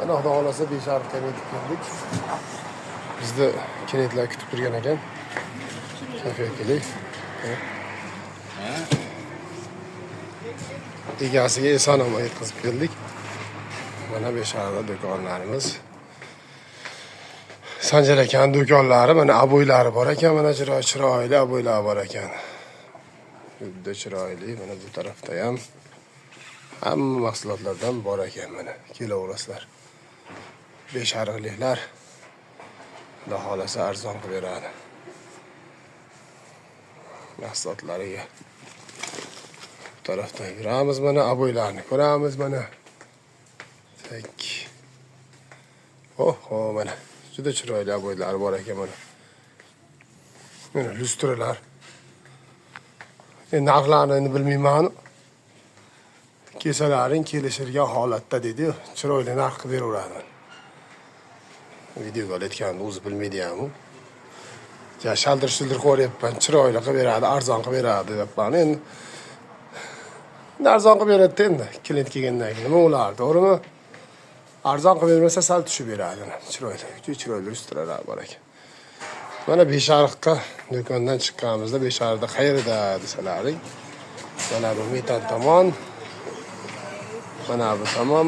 Mana, xudo xohlasa, Beshariqqa ham yetib keldik. Bizni klientlar kutib turgan ekan. Kafega kelik. Egasiga eson omon yetkazib keldik. Mana Beshariqda do'konlarimiz. Sanjar akani do'konlari, mana обой lari bor ekan, mana chiroyli chiroyli обой lar bor ekan. Juda chiroyli, mana bu tarafda ham hamma mahsulotlardan bor ekan, mana kelaverasizlar. Beshariqliklar, xudo xohlasa, arzon qilib beradi mahsulotlariga. Bu tarafdan yuramiz, mana обой larni ko'ramiz, mana. Так. Oho, mana juda chiroyli обой lar bor ekan, mana. Mana lyustralar. Endi narxlarini endi bilmayman. Kelsalaring kelishilgan holatda deydi-yu, chiroyli narx qilib beraveradi. Videoga olayotganimda o'zi bilmaydi ham u. Ja shaldir shuldir qo'yyapman, chiroyli qilib beradi, arzon qilib beradi deyapman. Endi arzon qilib beradi endi klient kelgandan keyin nima bo'lardi, to'g'rimi? Arzon qilib bermasa, sal tushib beradi. Chiroyli, juda chiroyli lyustralar bor ekan. Mana Beshariqqa do'kondan chiqqanimizda, Beshariqda qayerda desalaring, mana bu metan tomon, mana bu tomon.